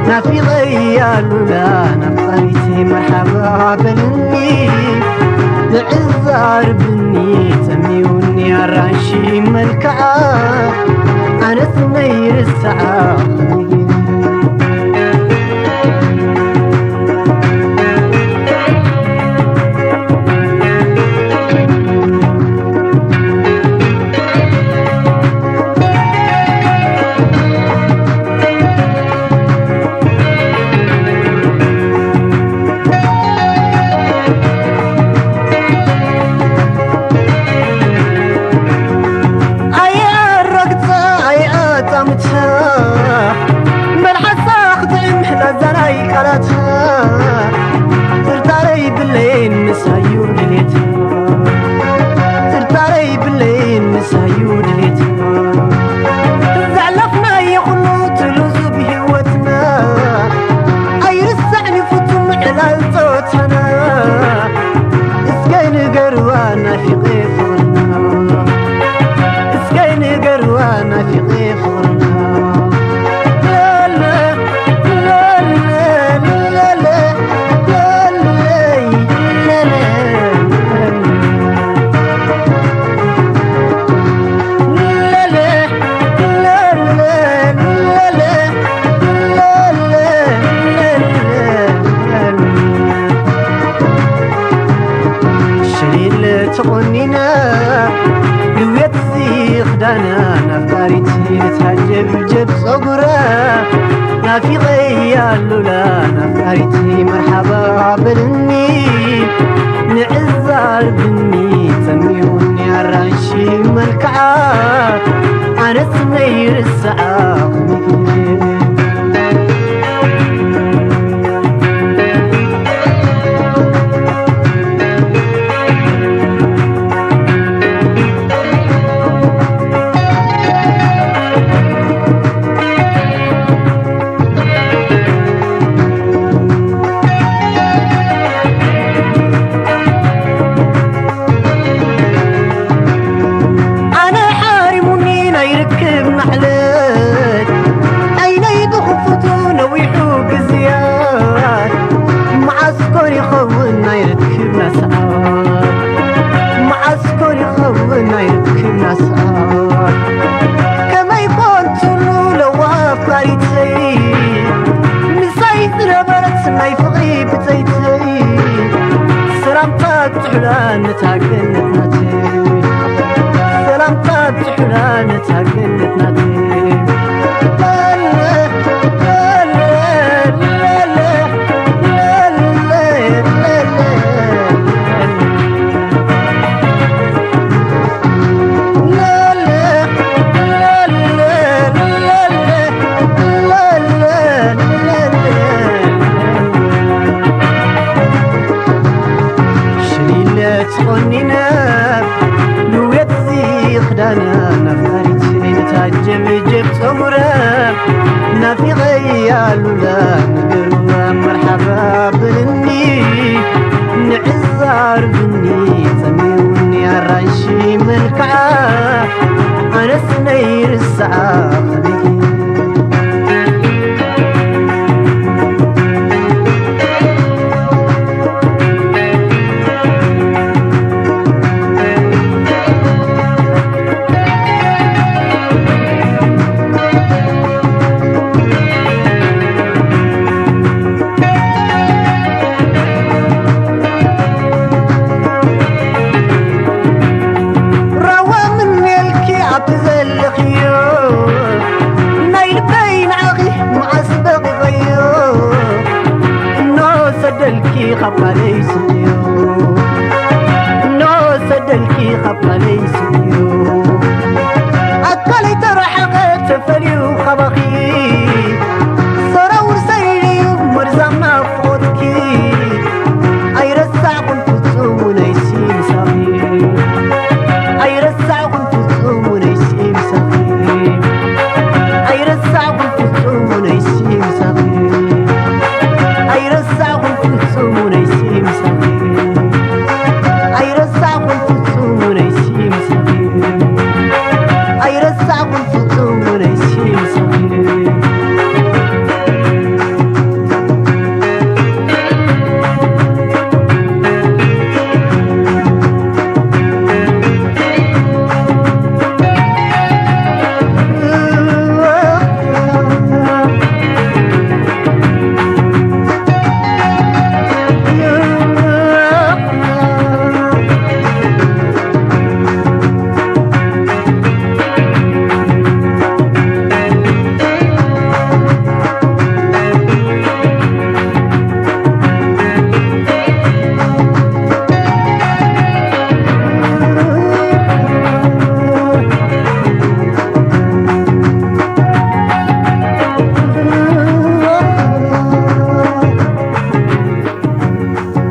ናፊቐያ ሉላ ናፍቃሪተይ መርሓባ በልኒ። ምዕዛር ብኒ ጸሚውኒ ኣራንሺ መልክዓ ኣነስ ነይርስዓ። ኣየኣረግጻ ኣየኣጣምታ መልሓሳ ክትዕም ላዛናይ ቃላታ ጥርጣረይ ብለይን ምሳዩ ድሌታ ጥርጣረይ ብለይን ምሳዩ ድሌታ ዘዕለፍናዮ ኩሉ ትሉዙ ብህይወትና ኣይርሳዕን ፍጹም ዕላል ጾታና እስከይ ንገርዋ ናፊቐ ፍቕርና እስከይ ንገርዋ ናፊቐ ፍቕርና ላላ ላላ ላላ ሸሊለ ተቖኒነ ልውየት ክዳና ናፍቃሪት ነታ ጀብጀብ ጸጉራ ናፊቐያ ሉላ ናፍቃሪት መርሓባ በልኒ ንዕዛር ብኒ ጸሚውኒ ኣራንሺ መልክዓ ኣነስ ነይርስዓ ኣነ ሓሪሙኒ ናይ ርክብ ማዕለት ዓይነይ ብኽፉቱ ነዊሑ ግዝያት መዓስ ኮን ይኸውን ናይ ርክብና ሰዓት መዓስ ኮን ይኸውን ናይ ርክብና ሰዓት ከመይ ኮን ትብሉ ለዋ ኣፍቃሪተይ ምሳይ ዝነበረት ናይ ፍቕሪ ብጸይተይ ሰላምታ ብዝሑላ ነታ ገነት ናተይ ሰላምታ ብዝሑላ ነታ ገነት ናተይ ሽሊለ ተቖኒነ ንውየት እዚ ክዳና ናፍቃሪት ነታ ጀብጀብ ጸጉራ ናፊቐያ ሉላ ንገርዋ መርሓባ በልኒ ንዕዛር ብኒ ጸሚውኒ ኣራንሺ መልክዓ ኣነስ ነይርስዓ ከመይ ራዋ ምንኤልኪ ኣብቲ ዘለኽዮ ናይ ልበይ ንዓኺ መዓስ በቒቐዮ እኖ ሰደልኪ ካብ ቃለይ